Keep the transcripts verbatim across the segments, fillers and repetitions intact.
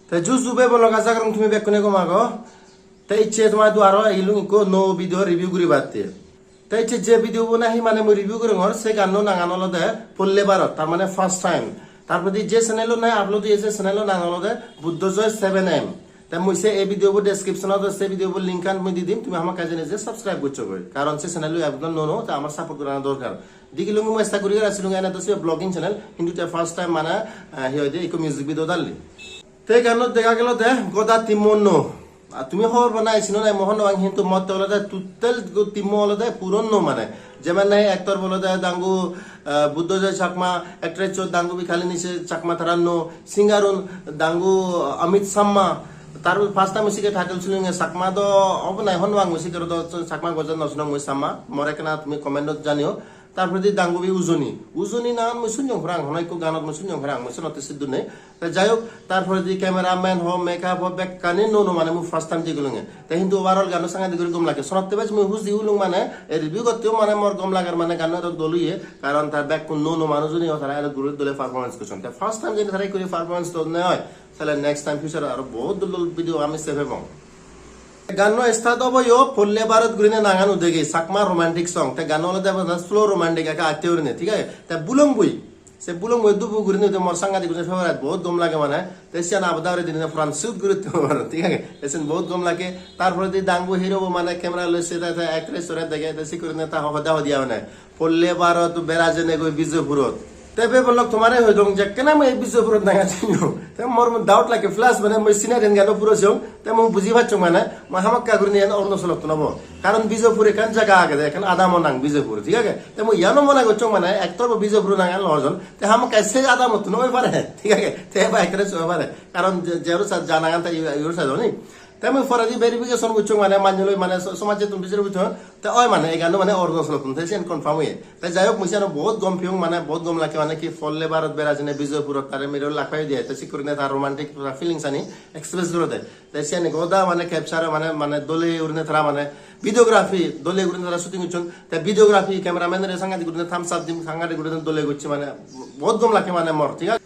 Te ju ju bhei bolok, aja gorong tumi bekkune gom ago. Te icche toma idu aro elung ikko nuo video review guribatte. Te icche je video bo nahi mane mui review gorongor, se ganno nangan olode Polle Bharot, tar mane first time. Tar poredi je channel-o nahi upload oye, se channel-o nang olode Buddhojoy seven M. Te mui se ei video bo description-ot se video bo link-an mui di dim, tumi hamakkai jeinei je subscribe goccho goi. Karon se channel-o ekdom nuo nuo, te amar support gorana dorkar. Digilung mui esta guri gari asilung, ene do se vlogging channel, hintu te first time mane, eh, hi hoide, ikko music video dalli. Te ganot dega gelo de goda team-o nuo. Ar tumi hobor pa nahi, sino nahi, mo hobor nw pang, hintu motte olode total go-, team-o olode puro nuo mane. Jemon nahi actor bo olode dangu, eh, Buddhojoy Chakma, actress-o dangubi Khalini Chakma, tara nuo, singer-un dangu Amit Sharma. Tar first time sikke title sununge, Chakma do obo nahi hobor nw pang, sikke do Chakma gojje nw sinong mui, Sharma. More ekkena tumi comment-ot janio. Tar poredi dangubi Ujoni. Ujoni nangan mui sunyong parang, hono ikko ganot mui sunyong parang, mui senotte siddur nei. Te jai hok, tar poredi cameraman ho, makeup ho, bekkani nuo nuo mane mui first time degilunge. Te hintu overall ganno sangadik guri gom lage. Senotte bej mui huji ulung mane, ei review gotteyo mane mor gom lager mane ganno eto dol oye, karon tar bekkun nuo nuo manuj oneyo, tara eto guri dole performance gocchon. Te first time jodi tara ekko performance dol noi, tale next time future aro bahut dol dol video ami sei pebong. Ganno start obo yo Polle Bharot gurine nangan udegi, Chakma romantic song. Te ganno olode mane slow romantic, ekka atte gurine, thik age? Te Bulongboi, se Bulongboi dubu gurine ude mor sangadik gurine favorite, bahut gom lage mane. Te siyan abada guri dine puran shoot guri utte paro, thik age? Te siyan bahut gom lage. Tar poredi dangu hero bo mane camera loi se te, te actress-ore dege, te sik gurine ta hoda hodi mane. Polle Bharot bera jeinei goi Bijoypurot. Te bhei bolok tomare hoi dong, jekkene mui ei Bijoypurot nangan sinong, te mor doubt lage, plus mane mui scenery-an gano puro siyong, te mui buji pacchong mane mui hamakkai gurinei iyan Arunachalottun obo. Karon Bijoypur ekkan jaga agede, ekkan adamo nang Bijoypur, thik age? Te mui iyano mone gocchong mane actor bo Bijoypur nangan lojon, te hamakkai se adamottun oi pare, thik age? Te ba actress oi pare, karon je, je aro sa-, ja nangan te i-, i aro sa joni. Te mui poredi verification gocchong mane, manjoloi mane so-, somajjettun bichar gocchong, te oi mane ei ganno mane Arunachalottun, te siyan confirm oye. Te jai hok, mui siyano bahut gom peyong mane, bahut gom lage mane ki, Polle Bharot bera jeinei Bijoypurot tare mile lak pai diye, te sik gurine tar romantic feelings ani express gorede. Te siyani goda mane capture mane, mane dole gurine tara mane videography dole gurine tara shooting gocchon. Te videography cameraman-ore sangadik gurine thumbs up dim, sangadik gurine dole gocche mane, bahut gom lage mane mor, thik age?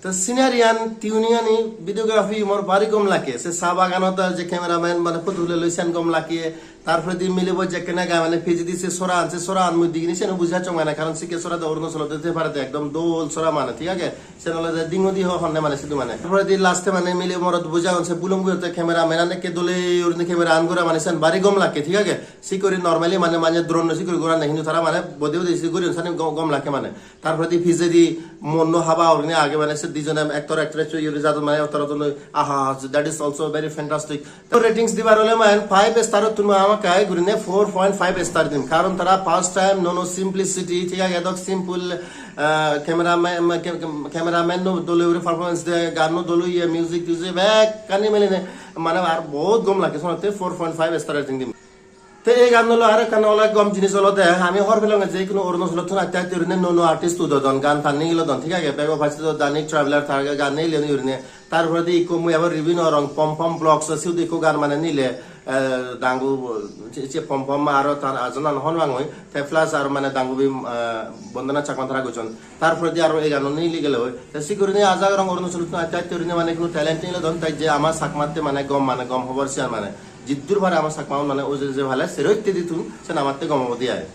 Te scenery-an, tuning-ani, videography mor bari gom lage. Se sa baganot je cameraman mane photo tule loi siyan gom lage. Tar poredi milebo jekkene gai mane pijedi se soran, se soran mui degini siyano buji pacchong mane, karon sikke sora do Arunachalot de te parede, ekdom dol sora mane, thik age? Siyan olode dingodi ho honne mane sidu mane. Tar poredi last-e mane mile morot boji agon, se Bulongboiyotte cameraman-an ekke dole gurinei camera-an gora mane siyan bari gom lage, thik age? Sik guri normally mane, mane drone-o sik guri gorane, hintu tara mane bode bode sik guri sani gom, gom lage mane. Tar poredi pijedi monno haba gurinei age mane, se dijone actor actress-o iyot jadon mane, actor-o tun, aha, that is also very fantastic. To ratings dibar ole mane five star-ottun mui hamakkai gurinei four point five star dim, karon tara first time, nuo nuo simplicity, thik age, edok simple, ah, cameraman, cam-, cam-, cameraman-o dole guri performance de, ganno dol oye, music, music bekkani milinei mane ar bahut gom lage, senotte four point five star rating dim. Te ei ganno loi aro ekkan ole gom jinis olode, ami hobor pelonge je ikkunu Arunachalottun atte atte gurinei nuo nuo artist udodon, gan tan nigilodon, thik age? Bego pacche do Danik Traveler tar gan nigilodon gurinei. Tar poredi ikko mui aro review nw gorong, Pom Pom Vlogs, siyot ikko gan mane nile, eh, dangu, se, se Pom Pom aro tar ajonan hobor nw pangor, te plus aro mane dangubi, eh, Bondona Chakma tara gocchon. Tar poredi aro ei ganno nigili gele oi. Te sik gurinei aja gorong Arunachalottun atte atte gurinei mane ikkunu talent nigilodon, te je ama Chakmatte mane gom, mane gom hobor siyan mane. Jiddur pare ama Chakmaun mane ujei jei pale, sero hittedi tun, siyan amatte gom obode ai.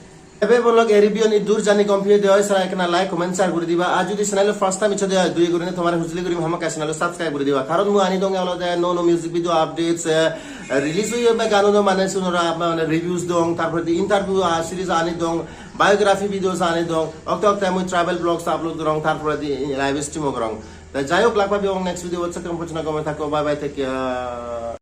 Ebe bolok ei review-an iddur, jodi gom peye de oi sara ekkena like, comment, share guri diba. Ar jodi channel-o first time eccho de oi, doye gurinei tomare hujuli gurim, hamakkai channel-o subscribe guri diba. Karon mui ani dong olode nuo nuo music video updates, eh, release oye be ganor mane sunora mane reviews dong, tar poredi interview, ah, series ani dong, biography videos ani dong, okte okte mui travel vlogs upload gorong, tar poredi live stream-o gorong. Te jai hok, lak pebong next video-t, se pojjonto gome thakko, bye bye, take care.